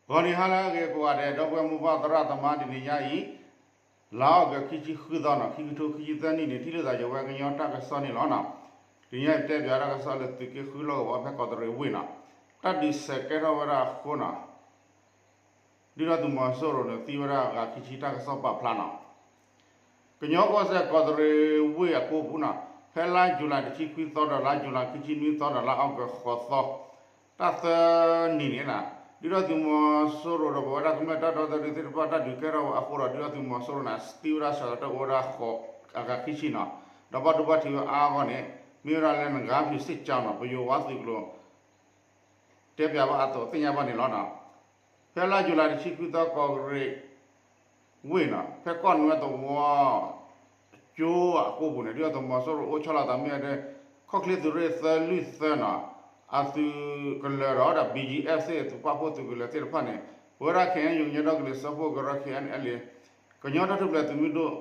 ဂီၤနံၤဟါလၢအဂ့ၤကိးဂၤဒဲး ဒီပုၢ်ဝဲၢ်မိၢ်ပၢ်သရၣ်သမါ တနံၤညါအံၤ လါအီကူး ခံဆံဃုသီနီၤ ခံကထိခံဆံသၢနံၣ်န့ၣ် ထံၣ်လိာ်သးယဝဲကညီတၢ်ကစီၣ်န့ၣ်လီၤနီၤ. တနံၤညါအံၤတဲပၠးတၢ်ကစီၣ်လၢသုးက့ဃုလီၢ်ကဝီၤဖဲကီးတရံးဝ့ၢ်နီၤ တၢ်ဒုးစဲးကဲထီၣ်ဝဲဒၣ်အဃိနီၤ ဒုၣ်ဒါသုးမီၤစိရိၤန့ၣ် သံဝဲဒၣ်ဂၤခံဆံ တၢ်ကစီၣ်ပာ်ဖျါနီၤ. ကညီကီၢ်စဲၣ်ကီးတရံးဝ့ၢ်အကိပူၤနီၤ ဖဲလါယူၤလံ တဆံခွံသီဒီး လါယူၤလံ ခံဆံနွံသီဒီး လါအီကူးဃိးသီ တၢ်သၢနံၤန့ၣ်နီၤ ဒုၣ်ဒါသုးမီၤစိရိၤဒီးပဝဲဒၣ်ကမျၢၢ်တၢ်ဒီသဒၢသ့ၣ်တဖၣ် တၢ်ဒုးကဲထီၣ်ဝဲအဃိဒီး ဒုၣ်ဒါသုးမီၤစိရိၤန့ၣ် သံဝဲဒၣ်ဆၢကတီၢ်အိၣ်ဝဲဒၣ်ဃိး အဂၤခံဆံနီၤ ဒီးဘၣ်ဒိဘၣ်ထံးဝဲအါအါဂီၢ်န့ၣ် မ့ၢ်ဝဲဒၣ်လၢနဂါဖၠူၤစ့ၣ်ကၠီနီၤ ပယိၤဝါသုးကျိၤ တဲပၠးဘၣ်အသိးသ့ၣ်ညါဘၣ်န့ၣ်လီၤနီၤ. ဖဲလါယူၤလံ တဆံခွံသီ ကီးတရံးဝ့ၢ်နီၤ ဖဲကီၢ်နွဲသဝီကၠိအကိပူၤန့ၣ် ဒုၣ်ဒါသုးမီၤစိရိၤအိၣ်ဆီလီၤသးမ့ၢ်ဝဲဒၣ် ခီၣ်ချ့သုးရ့ၣ်သၢလွံၢ်သၢနီၤ အသုးကလၢၤဒီး ဒီး ဘီၣ်ကၠံအ့ၣ် သ့ၣ်သုးပာ်ဖှိၣ်သုးကလၢၤသ့ၣ်တဖၣ်န့ၣ် ပဝဲဒၣ် ခဲအံၤ ကညီဒီကလုာ်စၢဖှိၣ်ကရၢ ခဲအံၤ ကညီတၢ်ထူၣ်ဖျဲးသုးမုၢ်ဒိၣ်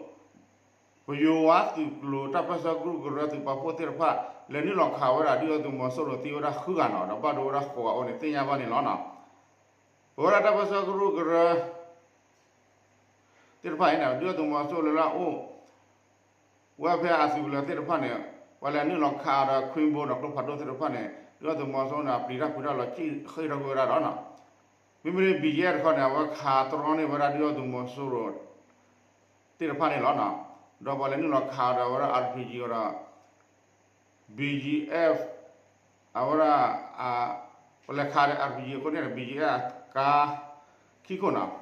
ပယိၤဝါသုးကျိၤ တၢ်ပၢၢ်ဆၢကရူၢ်ကရၢသုးပာ်ဖှိၣ်သ့ၣ်တဖၣ် လဲၤနုာ်လီၤခးဝဲဒၣ် ဒုၣ်ဒါသုးမီၤစိရိၤသံဝဲဒၣ်ဃုဂၤနီၤ ဒီးဘၣ်ဒိဝဲဒၣ်ဃိးဂၤအိၣ်န့ၣ် သ့ၣ်ညါဘၣ်န့ၣ်လီၤနီၤ. ပဝဲဒၣ်တၢ်ပၢၢ်ဆၢကရူၢ်ကရၢ သ့ၣ်တဖၣ်အံၤန့ၣ် ဒုၣ်ဒါသုးမီၤစိရိၤလၢအအိၣ် ဝဲဖဲအသုးကလၢၤသ့ၣ်တဖၣ်န့ၣ် ပှၤလဲၤနုာ်လီၤခးဒီး ခွံဘိဒီးကျိဖးဒိၣ်သ့ၣ်တဖၣ်န့ၣ် ဒုၣ်ဒါသုးမီၤစိရိၤန့ၣ် အပျံၤတၢ်ဖုးတၢ်လီၤ ကံၣ်ဃ့ၢ်ထီၣ်ကွံာ်ဝဲဒၣ်ဒီးနီၤ မ့မ့ၢ် ဘီၣ်ကၠံအ့ၣ် တခီန့ၣ် အဝဲခးတြီန့ၢ်ဝဲဒၣ်ဒုၣ်ဒါသုးမီၤစိရိၤ သ့ၣ်တဖၣ်န့ၣ်လီၤနီၤ. ဒီးပှၤလဲၤနုာ်လီၤခးဒီးဝဲဒၣ် အၣ်ပီၣ်ကၠံအ့ၣ် ဒီး ဘီၣ်ကၠံအ့ၣ် အဝဲဒၣ် ပလဲၤခးဒီး အၣ်ပီၣ်ကၠံအ့ၣ် အဃိန့ၣ် ဘီၣ်ကၠံအ့ၣ် အကါ ခံခိၣ်နီၤ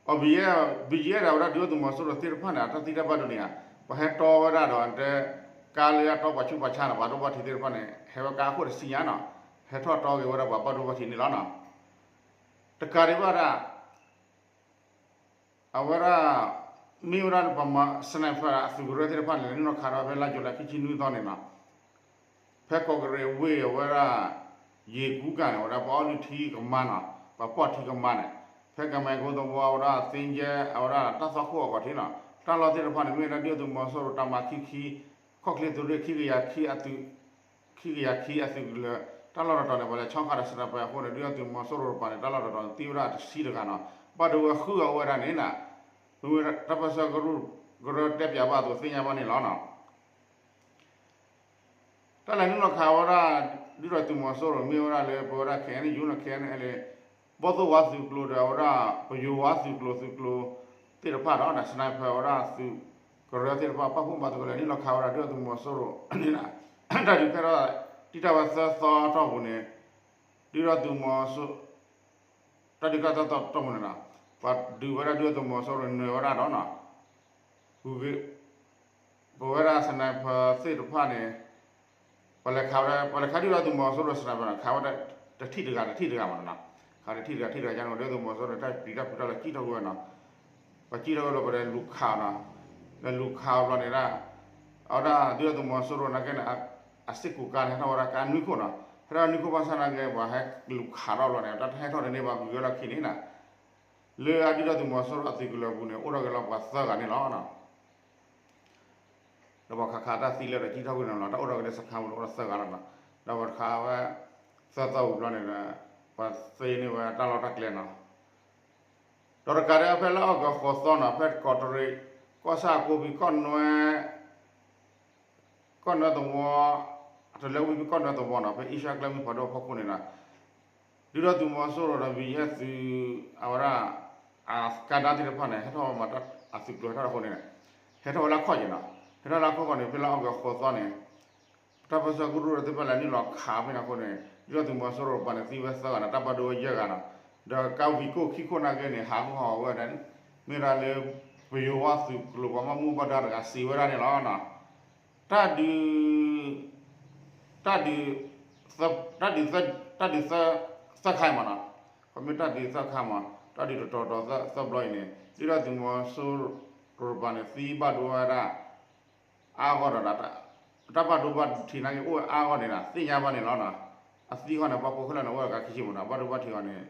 အ ဘီၣ်ကၠံအ့ၣ် ဘီၣ်ကၠံအ့ၣ်ဒီး အဝဲဒၣ်ဒုၣ်ဒါသုးမီၤစိရိၤသ့ၣ်တဖၣ်န့ၣ် အတၢ်သံတၢ်ဘၣ်ဒိန့ၣ်ဧါ ပှၤဟဲတီဝဲဒၣ်ဒီး တဲ ကါလၢအတီပှၤဆူးပှၤဆါန့ၣ် ပှၤဘၣ်ဒိဘၣ်ထံးသ့ၣ်တဖၣ်န့ၣ် ဟဲဝဲကါအခိၣ်တဆံညါနီၤ ဟဲထီၣ်တီက့ၤဝဲဒၣ်ပှၤဘၣ်ဒိဘၣ်ထံးန့ၣ်လီၤနီၤ. တကးဒံးဘၣ်ဒၣ် အဝဲဒၣ် မ့ၢ်ဝဲဒၣ်ပှၤမၤ sniper အသုးကရၢသ့ၣ်တဖၣ်န့ၣ် လဲၤနုာ်လီၤခးဒီးဖဲလါယူၤလံ ခံဆံနွံသီန့ၣ်နီၤ ဖဲကီးကရံးဝ့ၢ်အဝဲဒၣ် ယ့ၤကူကၣ်န့ၣ် အဝဲဒၣ်ပှၤအီၣ်လုၢ်ထံကမါနီၤ ပှၤပီၢ်ထံကမါန့ၣ် ဖဲကမဲကိသဝီအဝဲဒၣ်သ့ကဲ အဝဲဒၣ်တၢ်သွၣ်ခိၣ်အဂီၤထံးနီၤ တၢ်လီၢ်သ့ၣ်တဖၣ်န့ၣ် မ့ၢ်ဝဲဒၣ်ဒုၣ်ဒါသုးမီၤစိရိၤတၢ်မၤခံခံ ခီၣ်ချ့သုးရ့ၣ်ခံကယၤခံအသုး ခံကယၤခံအသုးကလၢၤ တၢ်လီၢ်တတီၤန့ၣ် ပှၤလဲၤဆီခးဒီး sniper အဃိန့ၣ် ဒုၣ်ဒါသုးမီၤစိရိၤတပၤန့ၣ် တၢ်လီၢ်တတီၤန့ၣ် သံဝဲဒၣ်တဆံတဂၤနီၤ ဘၣ်ဒိဝဲဃုဂၤအိၣ်ဝဲဒၣ်န့ၣ် မ့ၢ်ဝဲတၢ်ပၢၢ်ဆၢကရူၢ်ကရၢတဲပၠးဘၣ်အသိးသ့ၣ်ညါဘၣ်န့ၣ်လီၤနီၤ. တၢ်လဲၤနုာ်လီၤခးဝဲဒၣ် ဒုၣ်ဒါသုးမီၤစိရိၤ မ့ၢ်ဝဲဒၣ်လၢပဝဲဒၣ် ခဲအံၤ ယူန ခဲအံၤ ဘီၣ်သိၣ်ဝါသုးကျိၤဒီး အဝဲဒၣ်ပယိၤဝါသုးကျိၤ သုးကျိၤသ့ၣ်တဖၣ်ဒီး sniper အဝဲဒၣ်သုးကရၢသ့ၣ်တဖၣ် ပာ်ဖှိၣ်မၤသကိးလဲၤနုာ်လီၤခးဝဲဒၣ် ဒုၣ်ဒါသုးမီၤစိရိၤန့ၣ် တၢ်ဒုးကဲထီၣ် တံၢ်တၢ်ဝဲသၢသီအတီၢ်ပူၤန့ၣ် ဒုၣ်ဒါသုးမီၤစိ တၢ်ဒုးကဲထီၣ်သၢသီအတီၢ်ပူၤန့ၣ်နီၤ ပှၤဒုးဝဲဒၣ်ဒုၣ်ဒါသုးမီၤစိရိၤန့ၣ် နၢၤဝဲဒၣ်ဒီးနီၤ ပဝဲဒၣ် sniper သ့ၣ်တဖၣ်န့ၣ် ပှၤလဲၤခးဝဲဒၣ် ပှၤလဲၤခးဒုၣ်ဒါသုးမီၤစိရိၤ sniper နီၤ ခးဝဲဒၣ်တထံၣ်တဂၤ တထံၣ်တဂၤမးနီၤ ခးတထံၣ်တဂၤ ထံၣ်တဂၤညါန့ၣ် ဒုၣ်ဒါသုးမီၤစိရိၤန့ၣ် တၢ်ပျံၤတၢ်ဖုးတၢ်လီၤကံၣ်ထီၣ်ကွံာ်ဝဲနီၤ ပှၤကံၣ်ထီၣ်ကွံာ်လီၤ ပှၤလဲၤလူၤခးနီၤ လဲၤလူၤခးဘျီန့ၣ်ဒၣ် အဝဲဒၣ်ဒုၣ်ဒါသုးမီၤစိရိၤနာ်က့န့ၣ် အစ့ၢ်ကီးကါန့ၣ် ဟဲထီၣ်ဝဲဒၣ်ကါနွံခိၣ်နီၤ ဟဲထီၣ်နွံခိၣ်ဘၣ်ဆၣ်နာ်က့ ပှၤဟဲလူၤခးထီၣ်ဘျီန့ၣ် တၢ်တဟဲထီၣ်တန့ၢ်ဘၣ် ဂုၤဂဲၤလီၢ်ခံန့ၣ်နီၤ လၢအဒုၣ်ဒါသုးမီၤစိရိၤအသုးကလၢၤပူၤန့ၣ် အိၣ်ထီၣ်က့ၤလီၤပှၤသၢဂၤန့ၣ်လီၤ. ဒီးပှၤခးခးတၢ်သံလၢဒီးကံၣ်ထီၣ်ကွံာ်န့ၣ်လီၤ တၢ်အိၣ်ထီၣ်က့ၤလၢစခါပူၤန့ၣ် အိၣ်ထီၣ်သၢဂၤလီၤနီၤ ဒီးပှၤခးဝဲ သၢသီဝံၤဘျီန့ၣ် ပှၤသ့န့ၢ်ဝဲတၢ်လီၢ်တၢ်ကျဲနီၤ ဒီးတကးဒံးဖဲလၢအီကူးဃိးသီနီၤ ဖဲကီးတရံး ကီၢ်ဆၣ်အကိးဘံၣ် ကီၢ်နွဲ ကီၢ်နွဲသဝီ တလၢဝံၤဖဲကီၢ်နွဲသဝီနီၤ ဖဲအ့ရှါကျဲမုၢ်ဖးဒိၣ်အဖီခိၣ်န့ၣ်နီၤ ဒုၣ်ဒါသုးမီၤစိရိၤဒီး ဘီၣ်ကၠံအ့ၣ် သုး အဝဲဒၣ် အကါဒါသ့ၣ်တဖၣ်န့ၣ် ဟဲထီၣ်မၤတၢ်အသုးကျိၤဟဲထီၣ်အဃိန့ၣ် ဟဲထီၣ်ဝဲလၢခီၣ်က့ၤနီၤ ဟဲထီၣ်လၢခီၣ်က့ၤန့ၣ် ဖဲလၢအီကူးဃိးသီန့ၣ် တၢ်ပၢၢ်ဆၢကရူၢ်သ့ၣ်တဖၣ်လဲၤနုာ်လီၤခးဖဲန့ၣ်အဃိန့ၣ် ဒုၣ်ဒါသုးမီၤစိရိၤတပၤန့ၣ် သံဝဲသၢဂၤနီၤ တၢ်ဘၣ်ဒိဝဲယဲၢ်ဂၤနီၤ ဒီးကါဝံၤကိၢ်ခံခိၣ်နာ်က့န့ၣ် ဟးဂီၤဟးဂီၤဝဲဒၣ်န့ၣ် မ့ၢ်ဒၣ်လၢ ပယိၤဝါသုးကျိၤပှၤဘၣ်မူဘၣ်ဒါတဂၤစံးဝဲဒၣ်န့ၣ်လီၤ. တၢ်ဒုး တၢ်ဒုး တၢ်ဒုး တၢ်ဒုးသၢ သၢခါအံၤမးနီၤ, ခီမ့ၢ်တၢ်ဒုးသၢခါမး တၢ်ဒုးတတီၤတီၤသၢဘျီအံၤန့ၣ် ဒုၣ်ဒါသုးမီၤစိရိၤတပၤန့ၣ် သံဘၣ်ဒိဝဲဒၣ် အါဂီၢ်ဒီး တၢ်ဘၣ်ဒိဘၣ်ထံးနာ်က့ အိၣ်ဝဲအါဂီၢ်န့ၣ်ဒီး သ့ၣ်ညါဘၣ်န့ၣ်လီၤ. အသံဃီန့ၣ် ပာ်ဖှိၣ်ခဲလၢာ်န့ၣ် အိၣ်ဝဲဂၤခံဆံမးနီၤ, ဘၣ်ဒိဘၣ်ထံးအီၤန့ၣ်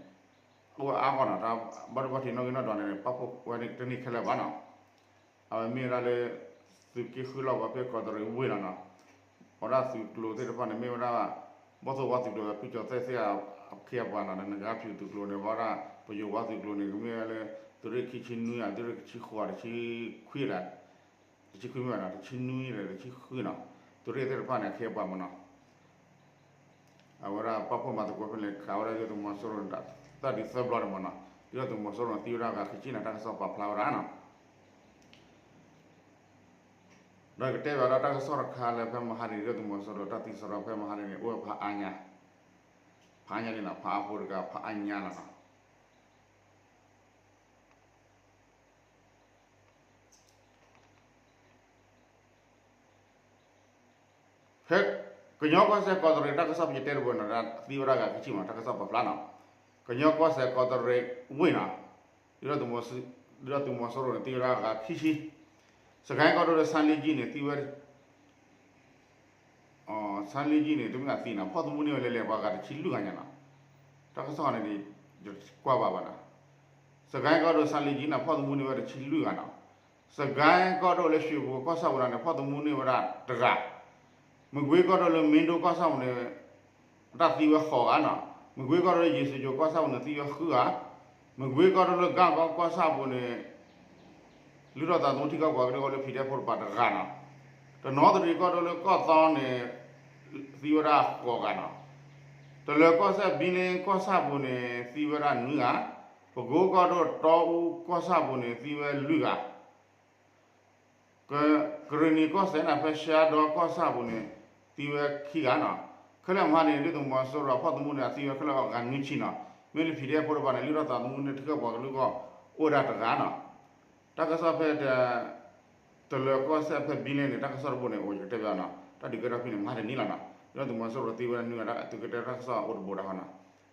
အိၣ်ဝဲအါဂီၢ်နီၤ, ဘၣ်ဒိဘၣ်ထံးနီၣ်ဂံၢ်နီၣ်ဒွးန့ၣ် ပာ်ဖှိၣ်ဝဲတန့ၢ်ခဲလၢာ်ဘၣ်နီၤ. အဝဲမ့ၢ်ဝဲဒၣ်လၢ သုးက့ဃုလီၢ်ကဝီၤဖဲကီးတရံးဝ့ၢ်လီၤနီၤ. အဝဲဒၣ်သုးကျိၤသ့ၣ်တဖၣ်န့ၣ် မ့ၢ်ဝဲဒၣ် ဘီၣ်သိၣ်ဝါသုးကျိၤ ဖုကၠီၤသဲၣ်သ့ၣ်အခ့အပှၤနီၤ ဒီးနကါဖၠူသုးကျိၤန့ၣ် ဘၣ်ဒၣ် ပယိၤဝါသုးကျိၤန့ၣ် ကမ့ၢ်ဝဲလၢ သုးရ့ၣ်ခံဆံနွံဧါ သုးရ့ၣ်ခံဆံဃိး တဆံခွံဒၣ် တဆံခွံမ့ၢ်ဘၣ်နီၤ တဆံနွံဒီးတဆံဃုနီၤ သုးရ့ၣ်သ့ၣ်တဖၣ်န့ၣ် အခ့အပှၤမ့ၢ်နီၤ အဝဲဒၣ်ပာ်ဖှိၣ်မၤသကိးဖဲန့ၣ် ခးဝဲဒၣ်ဒုၣ်ဒါသုးမီၤစိရိၤ တၢ်ဒုးသၢဘျီန့ၣ်မ့ၢ်နီၤ ဒုၣ်ဒါသုးမီၤစိရိၤန့ၣ် သံဝဲဒၣ်ဂၤခံဆံနီၤ တၢ်ကစီၣ်ပာ်ဖျါဝဲဒၣ်နီၤ ဒီးကတဲဘၣ်ဒီးတၢ်ကစီၣ်တခါလၢဖဲမဟါတနံၤ ဒုၣ်ဒါသုးမီၤစိရိၤ တၢ်သံစရီဖဲမဟါတနံၤန့ၣ် အိၣ်ဝဲဖးအါညါ, ဖးအါညါန့ၣ်နီၤ ဖးအါဖိတဂၤ ဖးအါညါလီၤနီၤ. ဖဲကညီကီၢ်စဲၣ်ကီးတရံး တၢ်ကစီၣ်ပကတဲတဘိနီၤ သံဝဲဒၣ်ဂၤခံဆံမး တၢ်ကစီၣ်ပာ်ဖျါနီၤ. ကညီကီၢ်စဲၣ်ကီးတရံးဝ့ၢ်နီၤ ဒုၣ်ဒါသုးမီၤစိရိၤန့ၣ် သံဝဲဒၣ်ဂၤခံဆံ, စကဲကီၢ်ဒိၣ်လၢဆါလံကၠံန့ၣ် သံဝဲ ဆါလံကၠံန့ၣ် တမ့ၢ်အသံနီၤ ဖီၣ်သမူန့ၢ်ဝဲလဲၤလဲၤပှၤဂၤတဆံလွံၢ်ဂၤညါနီၤ. တၢ်ကစီၣ်န့ၣ် ယကွၢ်ဘၣ်ဘၣ်နီၤ. စကဲကီၢ်ဒိၣ်ဆါလံကၠံနီၤ ဖီၣ်သမူန့ၢ်ဝဲတဆံလွံၢ်ဂၤနီၤ. စကဲကီၢ်ဒိၣ်လၢရွှေဘိုကီၢ်ဆၣ်ပူၤန့ၣ် ဖီၣ်သမူန့ၢ်ဝဲဒၣ်တဂၤ မကွ့ကီၢ်ဒိၣ်လၢမ့ၣ်ဒိကီၢ်ဆၣ်ပူၤန့ၣ် တၢ်သံဝဲဃိးဂၤနီၤ. မကွ့ကီၢ်ဒိၣ်လၢယ့ၣ်စကၠိၤကီၢ်ဆၣ်ပူၤန့ၣ် သံဝဲဃုဂၤ, မကွ့ကီၢ်ဒိၣ်လၢကၣ်ကီကီၢ်ဆၣ်ပူၤန့ၣ် လုၢ်ထီၣ်သးသမူထံကီၢ်ပှၤကလုာ်အိၣ်လၢ PDF ဖိတပၤတဂၤနီၤ. တနီသရံၣ်ကီၢ်ဒိၣ်လၢကီၢ်သီန့ၣ် သံဝဲဒၣ်ဃိးဂၤနီၤ. တလၢၤကီၢ်စဲၣ် ဘံလ့ကီၢ်ဆၣ်ပူၤန့ၣ် သံဝဲဒၣ်နွံဂၤ, ပကိကီၢ်ဒိၣ်တီအူကီၢ်ဆၣ်ပူၤန့ၣ် သံဝဲလွံၢ်ဂၤ ကရ့ၣ်နံၤကီၢ်စဲၣ်န့ၣ် ဖဲရှါဒီကီၢ်ဆၣ်ပူၤန့ၣ် သံဝဲခံဂၤနီၤ. ခဲလၢာ်မဟါန့ၣ် ဒုၣ်ဒါသုးမီၤစိရိၤအဖီၣ်သမူန့ၣ် အသံဝဲခဲလၢာ်အဂၤနွံဆံနီၤ. မ့ၢ်လၢ PDF ဖိတပၤန့ၣ် လုၢ်ထီၣ်သးသမူန့ၣ် ထံကီၢ်ပှၤကလုာ်ကီၢ်အိၣ်ဝဲဒၣ်တဂၤနီၤ. တၢ်ကစီၣ်ဖဲ တလၢၤကီၢ်စဲၣ်ဖဲဘံလ့န့ၣ် တၢ်ကစီၣ်တဘိန့ၣ် အိၣ်ယကတဲဘၣ်နီၤ. တၢ်ဒုးကဲထီၣ်ဖဲန့ၣ် မဟါတနံၤလီၤနီၤ. ဒုၣ်ဒါသုးမီၤစိရိၤသံဝဲဒၣ်နွံဂၤ တၢ်သုးကတဲတၢ်ကစီၣ်အိၣ်တဘိဒၣ်ဃီနီၤ. ယကတဲဘၣ်ဝဲဒၣ်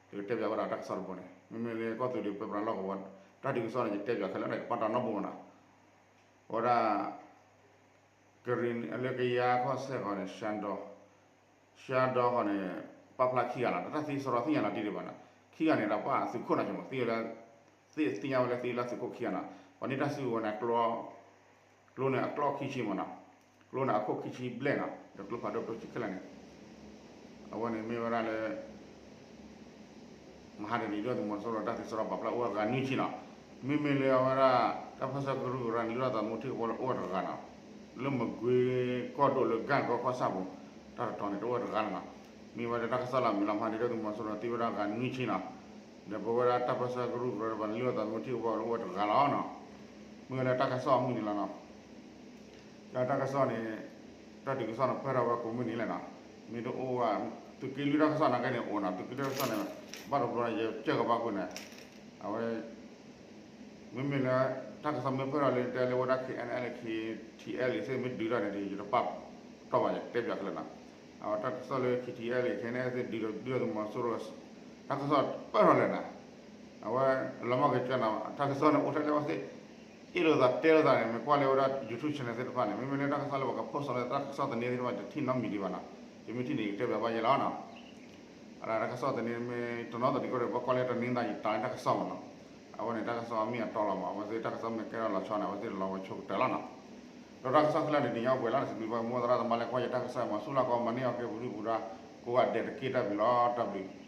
တၢ်ကစီၣ်တဘိန့ၣ် မ့မ့ၢ်လၢကီၢ်သူလ့ၤပၢပြးလီၢ်ကဝီၤ တၢ်ဒုးကစီၣ်န့ၣ် ယတဲဘၣ်ခဲလၢာ် ပာ်တီနီတဘိမနီၤ. အဝဲဒၣ် ကရ့ၣ်နံၤ လၢကယၤကီၢ်စဲၣ်ဃီန့ၣ် ရှါဒီ ရှါဒီဃီန့ၣ် ပာ်ဖျါခံဂၤနီၤ တၢ်သံစရီသ့ၣ်ညါလီၤတံၢ်ဒံးဘၣ်နီၤ. ခံဂၤန့ၣ်ဒီးပှၤသုးခိၣ်နီၤ ကမး သံဝဲလၢ သ့ၣ်သ့ၣ်ညါဝဲလၢသံလၢသုးခိၣ်ခံဂၤနီၤ. ပှၤန့ၢ်တၢ်စုကဝဲၤန့ၣ် ကျိန့ၣ်အကျိခံဆံမနီၤ. ကျိန့ၣ်အခိၣ်ခံဆံဘျဲၣ်နီၤ ဒီးကျိဖးဒိၣ်ကျိဆံခဲလၢာ်န့ၣ် အဝဲန့ၣ်မ့ၢ်ဝဲဒၣ်လၢ မဟါတနံၤ ဒုၣ်ဒါသုးမီၤစိရိၤတၢ်သံစရီပာ်ဖျါအိၣ်ဝဲဂၤနွံဆံနီၤ. မ့မ့ၢ်လၢအဝဲဒၣ် တၢ်ပၢဆှၢကရူၢ်ကရၢန့ၣ် လုၢ်ထီၣ်သးသမူထံကပၤလၢအိၣ်ဝဲတဂၤနီၤ. လၢမကွ့ကီၢ်ဒိၣ်လၢကၣ်ကီကီၢ်ဆၣ်ပူၤ တၢ်တတီၤန့ၣ် တအိၣ်ဝဲတဂၤလီၤနီၤ. မ့ၢ်ဝဲဒၣ်တၢ်ကစီၣ်လၢအမုာ်လီၤမဟါန့ၣ် ဒုၣ်ဒါသုးမီၤစိရိၤသံဝဲဒၣ်ဂၤနွံဆံနီၤ. ဒီးပဝဲဒၣ်တၢ်ပၢဆှၢကရူၢ်ကရၢတပၤန့ၣ် လုၢ်ထီၣ်သးသမူထံကပၤလၢအိၣ်ဝဲတဂၤလီၤနီၤ. မ့ၢ်ဝဲလၢတၢ်ကစီၣ်အမုၢ်နံၤလီၤနီၤ. တၢ်တၢ်ကစီၣ်န့ၣ် တၢ်ဒုးကစီၣ်န့ၣ် ပၢၢ်ထီၣ်ဝဲကိးမုၢ်နံၤလဲၣ်နီၤ. မ့ၢ်တအိၣ်ဝဲ သုးက့လွံၢ်တၢ်ကစီၣ်နာ်က့န့ၣ်အိၣ်နီၤ. သုးက့လွံၢ်တၢ်ကစီၣ်န့ၣ် ဘၣ်တဘျီန့ၣ် ယကၢၢ်ကဘၣ်ကွံာ်န့ၣ် အဝဲ မ့မ့ၢ်လၢ တၢ်ကစီၣ်မ့ၢ်ပၢၢ်ထီၣ်လၢတဲလၢဝဲဒၣ် K N L K T L သ့ၣ်မ့ၢ်ဒုးထီၣ်န့ၣ်ဒီး ယတပာ်တီၢ်ဘၣ် ယတဲပၠးခဲလၢာ်နီၤ. အဝဲတၢ်ကစီၣ်လၢ K T L K N L သ့ၣ်ဒုးဒီးဒုၣ်ဒါသုးမီၤစိရိၤ တၢ်ကစီၣ်ပၢၢ်ထီၣ်လဲၣ်နီၤ. အဝဲလီၤမၢ်ကစၢ်နီၤ တၢ်ကစီၣ်န့ၣ်အိၣ်ထဲလၢဝဲသ့ၣ် အ့ၣ်လိာ်သးတဲလိာ်သးန့ၣ် မ့ၢ်ကွၢ်လၢဝဲဒၣ် YouTube channel သ့ၣ်တဖၣ်န့ၣ် မ့မ့ၢ်လၢတၢ်ကစီၣ်လၢပက post လၢတၢ်ကစီၣ်သန့သ့ၣ်တဖၣ် တထံၣ်နီတမံၤဒံးဘၣ်နီၤ. ယမ့ၢ်ထံၣ်န့ၣ် ယကတဲပၠးဘၣ်ယဲလီၤနီၤ. အတၢ်ကစီၣ်သန့မ့ၢ်တနီသရံၣ်ကီၢ်ဒီး ပကွၢ်လၢတနင်္သာရီတိုင်းတၢ်ကစီၣ်မနီၤ. အဝဲန့ၣ်တၢ်ကစီၣ်မ့ၢ်အတီလီၤမး အဝဲသ့ၣ်တၢ်ကစီၣ်မ့ၢ်ကဲထီၣ်လီၤဆီန့ၣ် အဝဲသ့ၣ်လီၤဝဲဆိကတၢၢ်လီၤနီၤ. ဒီးတၢ်ကစီၣ်ခဲလၢာ်န့ၣ် ဒ်ညါပှဲၤလီၤ တစံးဘျုးဘၣ်မိၢ်သရၣ်သမါလၢကွၢ်ယတၢ်ကစီၣ်မၤဆူၣ်လၢ်ကီး မၤန့ၢ်အီၤက့ၤပူၤဒုပူၤဒါ ကိးဂၤဒဲးတက့ၢ် တၢ်ဘျုးလီၤ တၢ်ဘျုး